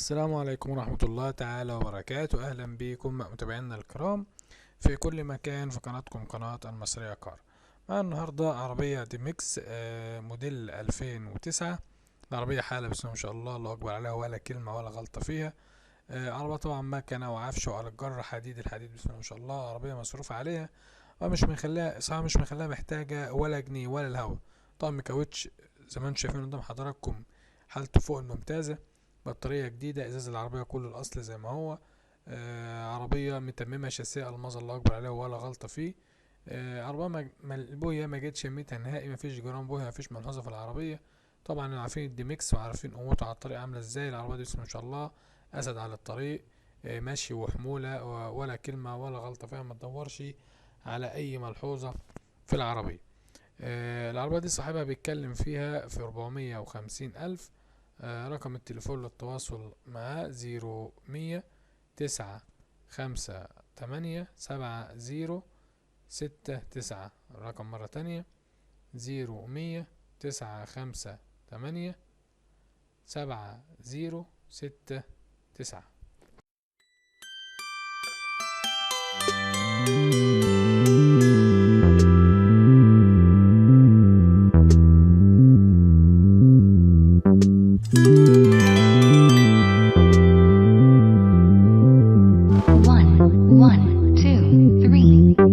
السلام عليكم ورحمة الله تعالى وبركاته. أهلا بكم متابعينا الكرام في كل مكان في قناتكم قناة المصرية كار. مع النهاردة عربية ديمكس موديل 2009. العربية حالة بسم الله ما شاء الله، الله أكبر عليها، ولا كلمة ولا غلطة فيها. عربية طبعا مكنة وعفش وعلى الجر حديد، الحديد بسم الله ما شاء الله. عربية مصروف عليها ومش مخليها صراحة، مش مخليها محتاجة ولا جنيه ولا الهوا. طقم كاوتش زي ما انتم شايفين قدام حضراتكم حالته فوق الممتازة، بطارية جديدة، ازاز العربية كله الاصل زي ما هو. عربية متممة شاسية الماظ، الله اكبر عليها ولا غلطة فيه. عربية البوية ما جتش شميتها نهائي، مفيش جرام بوية، مفيش ملحوظة في العربية. طبعا عارفين الديمكس وعارفين قوته على الطريق عاملة ازاي. العربية دي بسم الله ما شاء الله اسد على الطريق، ماشي وحمولة ولا كلمة ولا غلطة فيها، ما تدورش على اي ملحوظة في العربية. العربية دي صاحبها بيتكلم فيها في 450,000. رقم التليفون للتواصل معاه 0 100 9 5 8 7 0 6 9. الرقم مرة تانية 0 100 9 5 8 7 0 6 9. 1, 1, 2, 3.